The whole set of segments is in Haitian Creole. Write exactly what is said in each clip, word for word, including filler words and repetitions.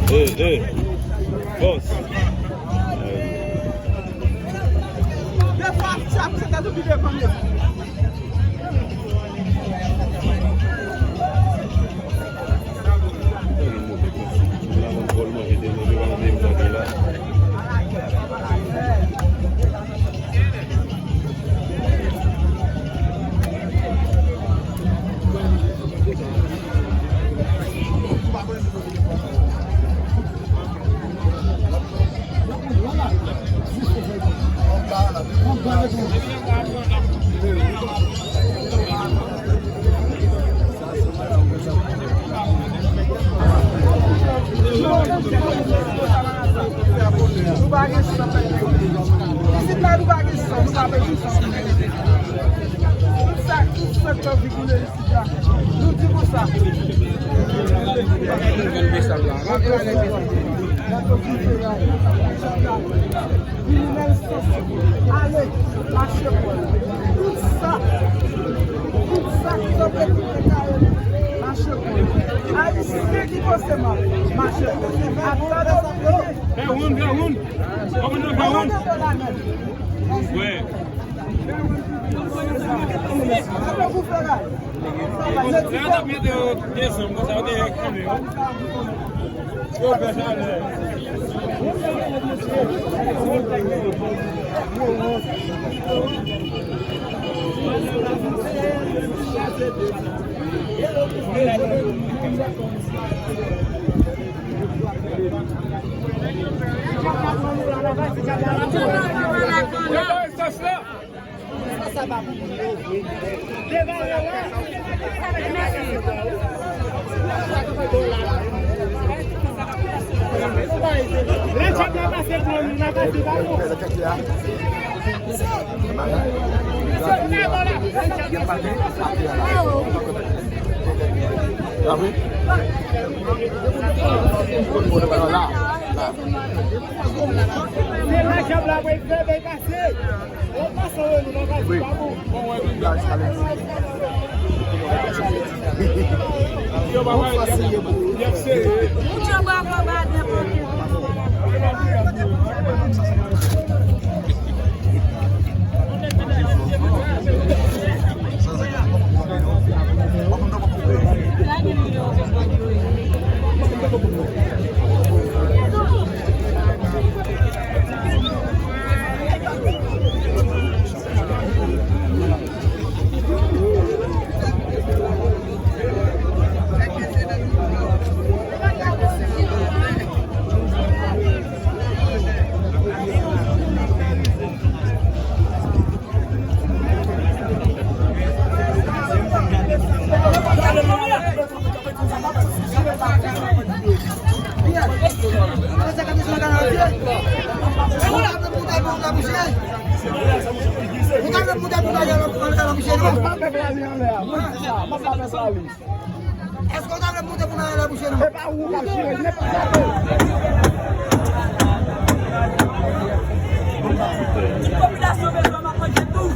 Hey, hey. Boss. Defwa, sa, sa ta tou pide konbyen? Nou pa gen san. Isit la, nou pa gen san, nou pa bezwen san. Tout sa, tout sa k ap vin koule isit la, nou di konsa. Kriminèl sanse, ale, mache pran. Tout sa, tout sa ki sanble tout kay, mache pran. Ayisyen ki panse mal, mache pran. Ata de sa, fè woun, fè woun. Kòmandan, fè woun. Kòmandan de la mèt. Wi. Sa pa pou fè la. Sa pa pou fè la. Èske w ta vle moute pou n al la bouche nou? E pa ou k ap jere, nenpòt sa. Ti popilasyon bezwen m ap manje tou.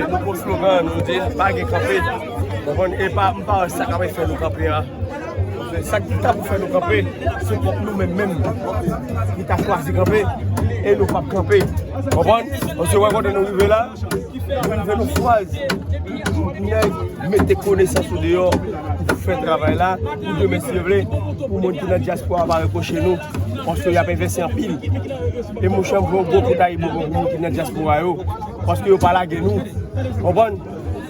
Nou pran slogan, nou di pa gen kanpe. Konprann? E pa, m pa wè sa k ap fè nou kanpe a. Sa ki ta pou fè nou kanpe, se pwòp nou menm menm ki ta chwazi kanpe, e nou p ap kanpe. Konprann? Paske wè kote nou rive la, nou rive nan faz pou nèg mete konesans ou deyò pou fè travay la, pou demen si Dye vle, pou moun ki nan dyaspora pa repwoche nou. Paske y ap envesti anpil. E monchè, m voye yon gwo kout ayibonbon pou moun ki nan dyaspora yo. Paske yo pa lage nou. Konprann?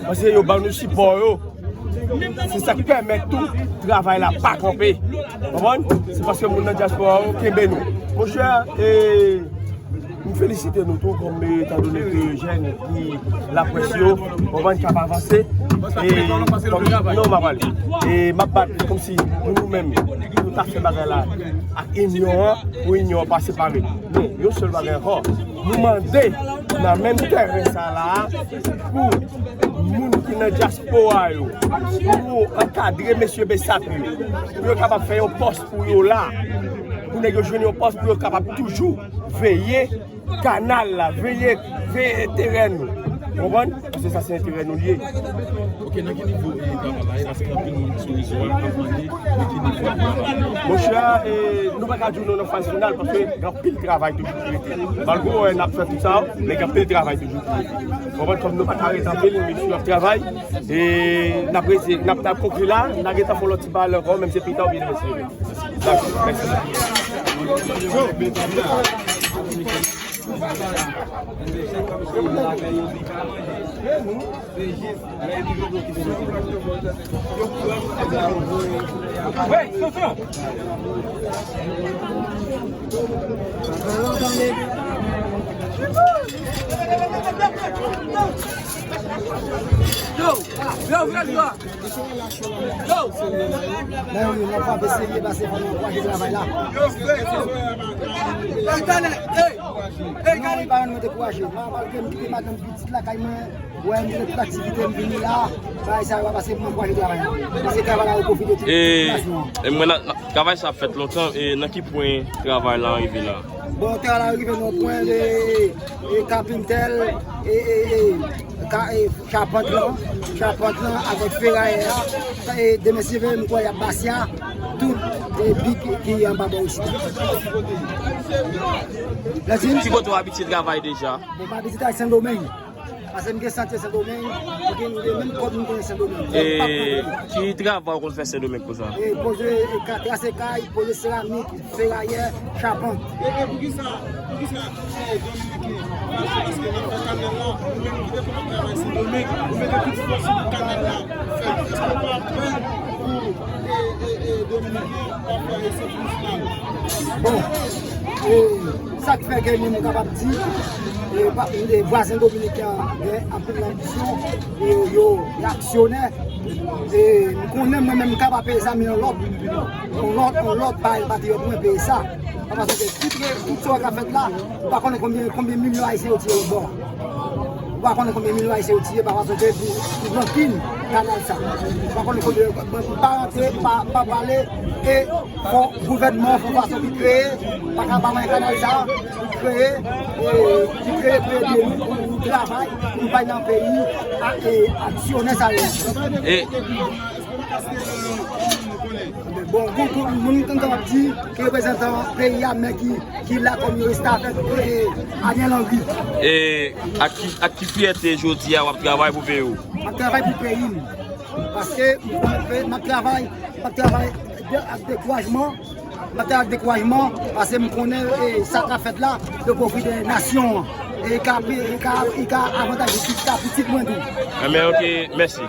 Paske yo ban nou sipò yo. Se sa k pèmèt tou travay la pa kanpe. Konprann? Se paske moun nan dyaspora yo kenbe nou. Monchè, e, m felisite nou tou, kòm, e, etan done ke jèn ki laprès yo, konprann, k ap avanse. E, kòm, non, m ap pale. E m ap bat kòmsi nou, nou menm, nou ta fè bagay la ak inyon an, pou inyon an pa separe. Men, yon sèl bagay ankò, nou mande nan menm tèren sa la a, pou moun ki nan dyaspora yo, pou ankadre mesye Bessap yo, pou yo kapab fè yon pòs pou yo la, pou nèg yo jwenn yon pòs pou yo kapab toujou veye kanal la, veye, veye enterè nou. Konprann? Paske sa se enterè nou l ye. Ok, nan ki nivo e travay la ye? Paske anpil moun sou rezo a ap mande nan ki nivo travay la. Monchè, e, nou pa ka di w nou nan faz final paske gen anpil travay toujou ki rete. Malgre w wè n ap fè tout sa, men gen anpil travay toujou ki rete. Konprann? Kòm nou pa ka rete anpil, mesye ap travay. E n ap rete, n ap, n ap konkli la, n a gentan fè yon lòt ti pale ankò, menm se pita oubyen demen se demen. Dakò, mèsi. Yo, yo, yo, yo. Yo! Mwen wi, mwen frape serye paske fò nou ankouraje travay la. Yo, fè, fè, fè. Hey, Daniel, hey! Hey, Daniel! Non, li pa rann mwen dekouraje. Mwen, malgre m kite madanm pitit lakay mwen, wè, m kite tout aktivite m vini la, bagay sa yo pa pase pou m ankouraje travay la. Paske travay la yo pwofite tout popilasyon an. E mwen, nan, nan, travay sa ap fèt lontan, e nan ki pwen travay la rive la? Bon, travay la rive nan pwen de, de kapintèl, e, e, e, ka, e, chapant lan, chapant lan avèk ferayè a, e demen si Dye vle, m kwè y ap basya tout, e, bik ki anba bò isi. Ki kote w abitye travay deja? Bon, m abitye travay Sendomeng. Paske m gen santye Sendomeng, m gen, m gen menm kòb m gen Sendomeng. E ki travay w konn fè Sendomeng konsa? E poze, e ka, trase kay, poze seramik, ferayè, chapant. E, e poukisa, poukisa, e, Dominiken fache? Paske n ap fè kanal la, nou menm ki te konn ap travay Sendomeng, nou mete tout fòs sou kanal la. Fè, èske w pa pè pou, e, e, e, Dominiken pa fè eseplis la? Bon, e, sa k fè ke nou, nou kapab di, e, pa, e, vwazen dominiken an gen anpil lanbisyon, e, yo, yo aksyonè. E, m konnen mwen menm m ka pa peye sa, men yon lòt, yon lòt, yon lòt parèy patriyòt mwen peye sa. Paske tout, tout sa w ka fèt la, ou pa konnen konbyen, konbyen milyon ayisyen yo tiye lòt bò a. Ou pa konnen konbyen milyon ayisyen yo tiye pa paske pou, pou rankin kanal sa. Ou pa konnen konbyen, m pa rantre, m pa, m pa pale, e fò gouvènman fè yon fason pou kreye, pa ka ba mwen kanal sa, pou kreye, e, pou kreye, pou ede nou, pou nou travay, pou nou bay nan peyi, a, e, aksyonè sa yo. E, Bon, gon, gon, moun k kapab di ki reprezantan peyi a, men ki, ki la kòm yo restavèk, e, Ariel Henry. E ak ki, ak ki fyète jodi a w ap travay pou peyi w? M ap travay pou peyi m. Paske m ap travay, m ap travay de, ak dekourajman. M ap travay ak dekourajman, paske m konnen, e, sa k ap fèt la, yo pwofite nasyon an. E i ka, i ka, i ka avantaje pitit, pitit mwen tou. Enben, ok, mèsi.